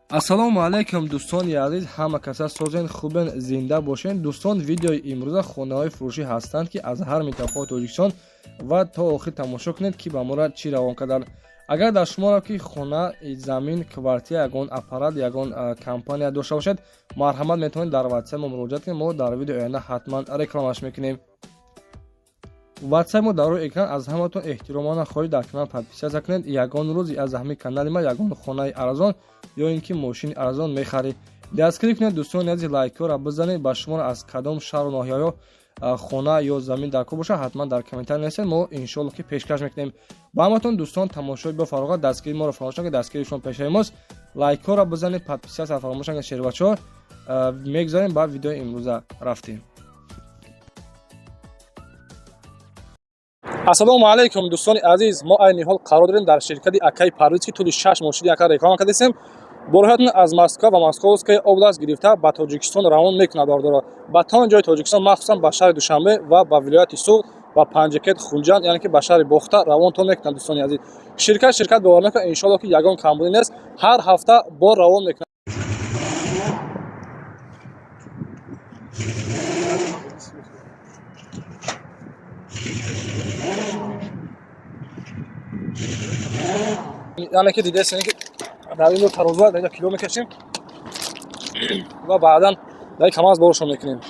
Ассалому алайкум, дӯстони азиз, ҳама каса созен, хубен, зинда бошен. Дӯстон, видеои имрӯза хонаҳои фурӯшӣ ҳастанд, ки аз ҳар минтақаи Тоҷикистон, ва то охир тамошо кунед, ки ба мора чӣ равон карданд. Агар дар шуморо ки хона, замин, квартира, ягон аппарат, ягон компания дошта бошед, марҳамат, метавонед дар ватсап мо муроҷиат кунед. Мо дар видеои оянда ҳатман рекламаш мекунем. Ватсап мо дар рӯи экран. Аз ҳаматон эҳтиромона хоҳиш, дар канал подписаться кунед. Ягон рӯзи аз ҳамин канали ма ягон хонаи арзон ё ин ки мошини арзон мехаред. Дастгирӣ кунед, дӯстони азиз, лайкҳоро бизанед. Ба шуморо аз кадом шаҳру ноҳияҳо хона ё замин дар кор бошад, ҳатман дар комментарий нависед, мо иншоалло ки пешкаш мекунем ба ҳаматон. Дӯстон, тамошои бо фароғат, дастгирии моро фаромӯш накунед, дастгирии шумо пешаи мост. Лайкҳоро бизанед, подписаться фаромӯш накунед, шербачаҳо. Мегузарем ба видеои имрӯза, рафтем. Ассалому алайкум, дӯстони азиз. Мо айни ҳол қарор дорем дар ширкати акаи Парвиз, ки тӯли 6 моҳ шуди ака реклама кардастем. Борҳоятон аз Москва ва Московская область гирифта ба Тоҷикистон равон мекунад, бародаро, ба тамоми ҷои Тоҷикистон, махсусан ба шаҳри Душанбе ва ба вилояти Суғд, ба Панҷакент, Хунҷанд, яъне ки ба шаҳри Бохта равонтон мекунад. Дӯстони азиз, ширкат бовар накунад, иншоалло ки ягон камбудӣ нест, ҳар ҳафта бор равон мекунад. Яъне ки дидесен, ки дар ин тарозу дар кило мекашем ва баъдан дар КамАЗ боршон мекунем.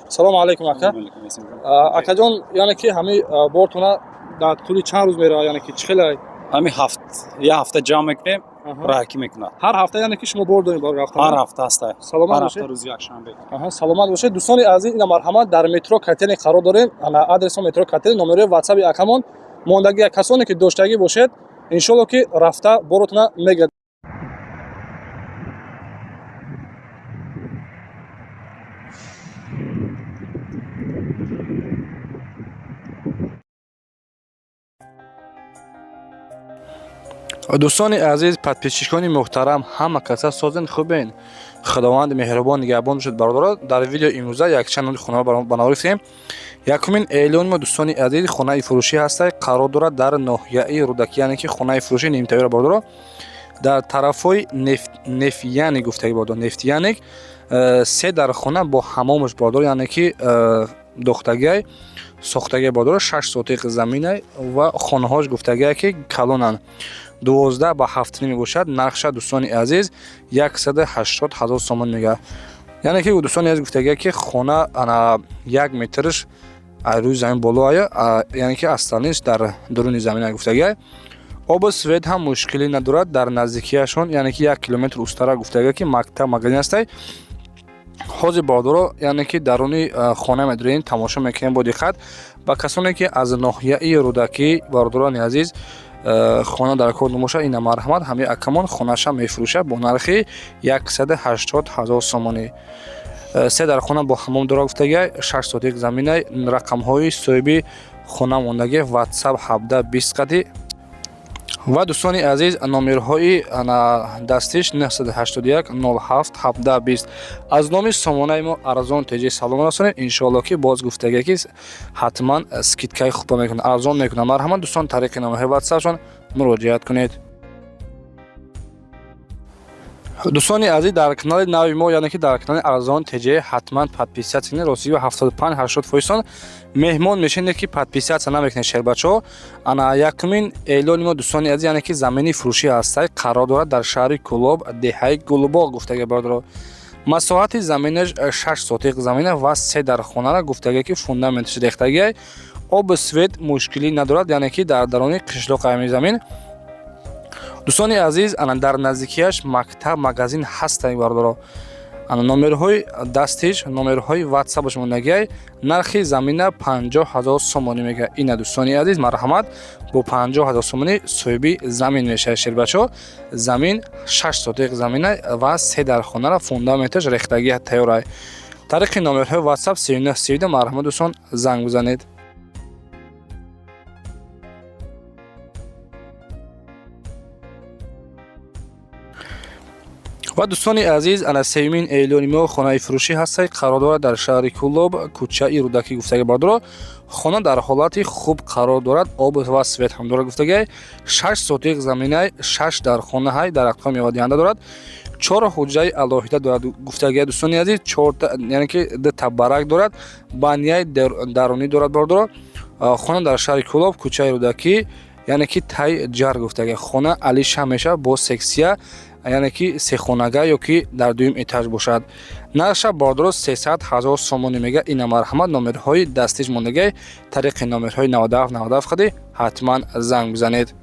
Салому алайкум, ака. Акаҷон, яъне ки ҳамаи бортона дар тӯли чанд рӯз меравад, яъне ки чӣ хеле? Ҳамин ҳафт як ҳафта ҷамъ мекунем, раҳакӣ мекунад. Ҳар ҳафта, яъне ки шумо бор доред бор рафтан? Ҳар ҳафта ҳаста. Саломат Ҳар бошед. ҳафта рӯзи якшанбе. Аҳа, саломат бошед. Дӯстони азиз, ина марҳамат, дар метро Котельный қарор дорем. Ана адреси метро Котельный, номерои ватсаби акамон мондагӣ. Касоне ки доштагӣ бошед, иншолло ки рафта боротона мегирад. Дӯстони азиз, подписчикони муҳтарам, ҳама каса созен, хубен, Худованди меҳрубон нигаҳбон бошед. Бародаро, дар видеои имрӯза якчанд номи хонаҳо ба навор гирифтем. Якумин эълони мо, дӯстони азиз, хонаи фурӯшӣ ҳаста, қарор дорад дар ноҳияи Рӯдакӣ, яъне ки хонаи фурӯшӣ нимтайёра, бародаро, дар тарафҳои Нефтяник гуфтагӣ, бародор, Нефтяник, се дар хона бо ҳамомаш, бародор, яъне ки дохтагиай, сохтагиай, бародор, 6 сотиқ заминай ва хонаҳош гуфтагиай, ки калонанд, 12 ба 7 мебошад. Нархша, дӯстони азиз, 180 000 сомон мегӯяд. Яъне ки, дӯстони азиз, гуфтагиай, ки хона ана 1 метрш аз рӯи замин боло ая, яъне ки остальныйш дар дуруни замин гуфтагиай. Обу свет ҳам мушкилӣ надорад дар наздикиашон, яъне ки 1 километр устара гуфтагиай, ки мактаб, магазин ҳастай. Ҳозир, бародаро, яъне ки даруни хона медорем, тамошо мекунем бо диққат. Ба касоне ки аз ноҳияи Рӯдакӣ, бародарони азиз, хона дар кор набошад, ина марҳамат, ҳамаи акамон хонаша мефурӯшад бо нархи 180 000 сомонӣ. Се дар хона бо ҳамом дора гуфтагиай, 6 сотик заминай. Рақамҳои соҳиби хона мондагӣ, ватсап 17 20 қади ва, дӯстони азиз, номерҳои дастиш 981 07 17 20. Аз номи сомонаи мо Арзон ТЖ салом расонед. Иншоалло ки боз гуфтагие, ки ҳатман скидкаи хуб мекунад, арзон мекунад. Марҳамат, дӯстон, тариқи номерҳои ватсапшон муроҷиат кунед. Дӯстони азиз, дар канали нави мо, яъне ки дар канали Арзон ТЖ, ҳатман подписаться кунед. Ростиги 75-80 фоизтон меҳмон мешинед, ки подписаться намекунед, шербачаҳо. Ана якумин эълони мо, дӯстони азиз, яъне ки замини фурӯшӣ ҳастай, қарор дорад дар шаҳри Кӯлоб, деҳаи Гулбоғ гуфтага, бародаро. Масоҳати заминаш 6 сотиқ замина ва се дар хонара гуфтага, ки фундаменташ рехтагиай. Обу свет мушкилӣ надорад, яъне ки дар дарони қишлоқ ами замин. Дӯстони азиз, ана дар наздикиаш мактаб, магазин ҳастанд, бародаро. Ана номерҳои дастиш, номерҳои ватсапаш мондагиай. Нархи замина 50 000 сомонӣ мегӯяд. Ина, дӯстони азиз, марҳамат, бо 50 000 сомонӣ соҳиби замин мешавад, шербачаҳо. Замин 6 сотиқ замина ва се дар хонара фундаменташ рехтагӣ тайёрай. Тариқи номерҳои ватсап 39 32, марҳамат, дӯстон, занг бизанед. Ва, дӯстони азиз, ана сеюмин эълони мо хонаи фурӯшӣ ҳастад, қарор дорад дар шаҳри Кӯлоб, кӯчаи Рӯдакӣ гуфтагӣ. Бардоро, хона дар ҳолати хуб қарор дорад, об ва свет ҳам дорад гуфтагӣ. 6 сотиқ заминай, шаш дар хонаҳай, дарахтҳои мевадиҳанда дорад, чор ҳуҷраи алоҳида дорад гуфтагӣ. Дӯстони азиз, чорта, яъне ки дута барак дорад, баняи дарунӣ дорад. Бардоро, хона дар шаҳри Кӯлоб, кӯчаи Рӯдакӣ, яъне ки тай ҷар гуфтагӣ. Хона алиша мешавад бо сексия, яъне ки сехонага ё ки дар дуюм этаж бошад. Нархша, бардоро, 300 000 сомонӣ мега. Ина марҳамат, номерҳои дастиш мондагай, тариқи номерҳои 97 97 қади ҳатман занг бизанед.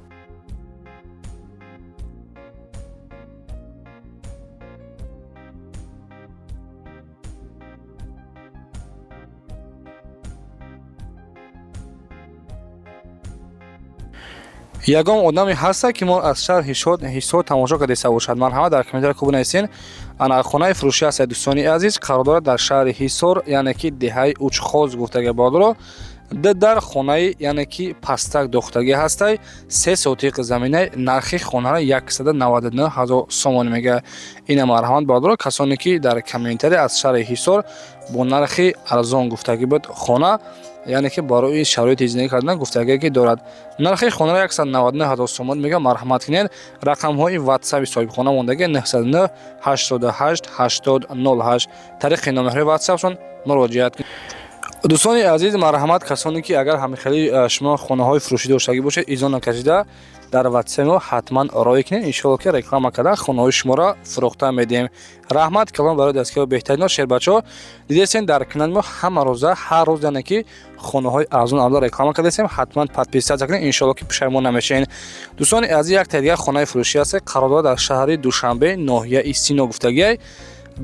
Ягон одаме ҳаста, ки мо аз шаҳр Ҳисор тамошо кардеста бошад? Марҳамат, дар комментария хуб нависен. Ана хонаи фурӯшӣ ҳаста, дӯстони азиз, қарор дорад дар шаҳри Ҳисор, яъне ки деҳаи Учхоз гуфтага. Бардоро, д дар хонаи, яъне ки пастак дохтагӣ ҳастай, 3 сотиқ заминай, нархи хонаро 199 ҳазор сомонӣ мега. Ина марҳамат, бардоро, касоне ки дар комментария аз шаҳри Ҳисор бо нархи арзон гуфтагӣ буд хона, яъне ки барои шароити зиндагӣ кардан гуфтагие ки дорад, нархи хонаро 199 ҳазор сомон мега. Марҳамат кунед, рақамҳои ватсаби соҳибхона мондагӣ: 909 88 80 08. Тариқи номерҳои ватсапшон муроҷиат кунед. Дӯстони азиз, марҳамат, касоне ки агар ҳамихели шумо хонаҳои фурӯшӣ доштагӣ бошед, изо накашида дар ватсаи мо ҳатман роӣ кунед. Иншоалло, ки реклама карда хонаҳои шуморо фурӯхта медиҳем. Раҳмат калон барои дастгиҳои беҳтарино. Шербачаҳо, дидесен, дар канали мо ҳама рӯза, ҳар рӯз, яъне ки хонаҳои арзон арзон реклама кардесем. Ҳатман подписаться кунед, иншоалло, ки пушаймон намешавед. Дӯстони азиз, як дигар хонаи фурӯшӣ ҳаст, қарор дорад дар шаҳри Душанбе, ноҳияи Сино гуфтагиай.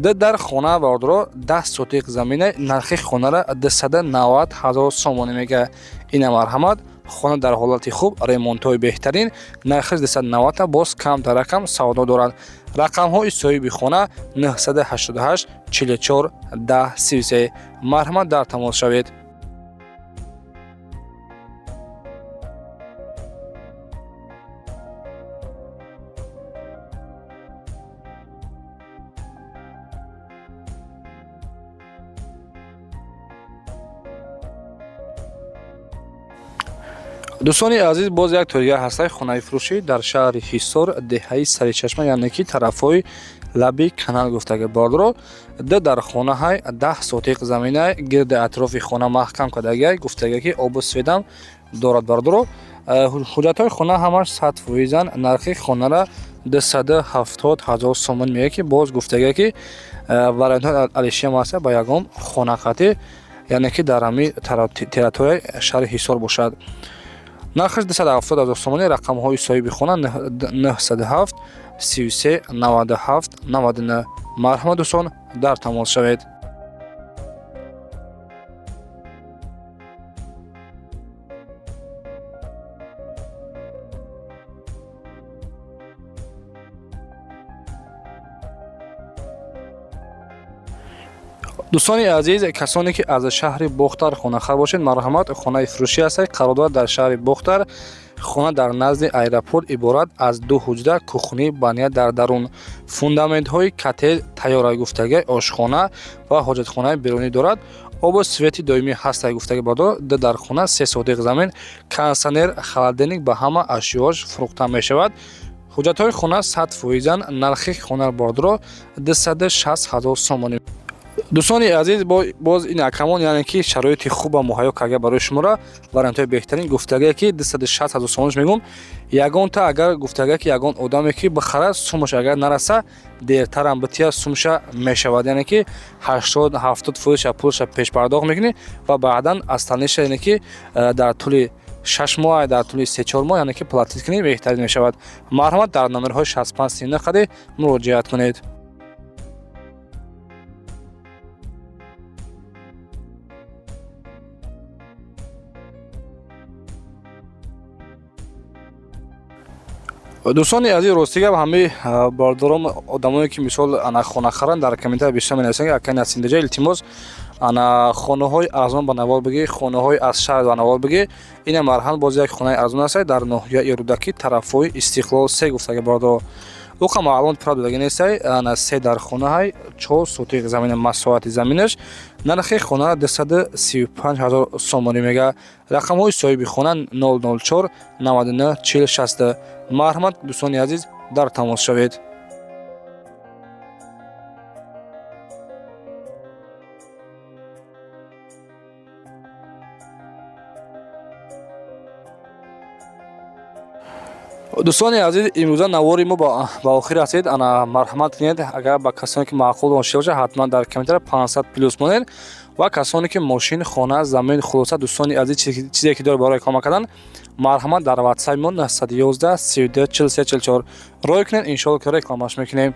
Д дар хона, бардоро, 10 сотиқ замина, нархи хонара 290 ҳазор сомонӣ мега. Ина марҳамат, хона дар ҳолати хуб, ремонтҳои беҳтарин, нархаш 290, боз камтаракам савдо дорад. Рақамҳои соҳиби хона 988 44 10 33. Марҳамат, дар тамос шавед. Дӯстони азиз, боз як тория ҳастаи хонаи фурӯшӣ дар шаҳри Ҳисор, деҳаи Саричашма, яъне ки тарафҳои лаби канал гуфтага. Бардоро, д дар хонаҳай, 10 сотиқ заминай, гирди атрофи хона маҳкам кардагиай гуфтага, ки обу светам дорад. Бардоро, ҳуҷҷатҳои хона ҳамаш 100%-ан. Нархи хонара 270 ҳазор сомон мега, ки боз гуфтага, ки вариантҳои алишиам ҳаста ба ягон хонақатӣ, яъне ки дар ҳами территорияи шаҳри Ҳисор бошад. Нархаш 270 ҳазор сомонӣ. Рақамҳои соҳиби хона 907 33 97 99. Марҳамат, дӯстон, дар тамос шавед. Дӯстони азиз, касоне ки аз шаҳри Бохтар хонахар бошед, марҳамат, хонаи фурӯшӣ ҳастад, қарор дорад дар шаҳри Бохтар. Хона дар назди аэропорт, иборат аз ду ҳуҷра, кухни, баня дар дарун, фундаментҳои коттедж тайёра гуфтагӣ, ошхона ва ҳоҷатхонаи берунӣ дорад, обу свети доимӣ ҳастад гуфтагӣ. Бардор, д дар хона, 3 сотиқ замин, кондитсионер, холодильник ба ҳама ашёаш фурӯхта мешавад. Ҳуҷҷатҳои хона 100%-ан. Нархи хона, бордоро, 260 ҳазор сомонӣ. Дӯстони азиз, боз ин акамон, яъне ки шароити хуба муҳайё карда барои шуморо, вариантҳои беҳтарин гуфтагие, ки 260 ҳазор сомониш мегӯм. Ягонта агар гуфтагие, ки ягон одаме ки бихарад, сумаш агар нараса, дертарам бития, сумша мешавад, яъне ки 80 70 фоизша пулша пешпардохт мекунӣ ва баъдан остальныйша, яъне ки дар тӯли 6 моҳ, дар тӯли 3-4 моҳ, яъне ки платить кунӣ, беҳтарин мешавад. Марҳамат, дар номерҳои 65 39 қади муроҷиат кунед. Дӯстони азиз, рости гап, ҳамаи бардором, одамое ки мисол ана хонахаранд, дар комментария бисёр менависанд, ки акай Насиндаҷа, илтимос, ана хонаҳои арзон ба навор бигӣ, хонаҳои аз шаҳр ба навор бигӣ. Ина марҳамат, боз як хонаи арзон аст дар ноҳияи Рӯдакӣ, тарафҳои Истиқлол се гуфтага. Бардор, Уқа маълумот пурра додаги нестай. Ана, се дар хонаҳай, 4 сотих замина, масоҳати заминаш. Нархи хона 235 ҳазор сомонӣ мега. Рақамҳои соҳиби хона 004 99 40 60. Марҳамат, дӯстони азиз, дар тамос шавед. Дӯстони азиз, имрӯза навори мо ба охир расид. Ана, марҳамат кунед, агар ба касоне ки маъқул дошта бошад, ҳатман дар комментария 500 плюс монед. Ва касоне ки мошин, хона, замин, хулоса, дӯстони азиз, чизе ки доред барои реклама кардан, марҳамат, дар ватсапи мо 911 32 43 44 рой кунед. Иншоалло, ки рекламаш мекунем.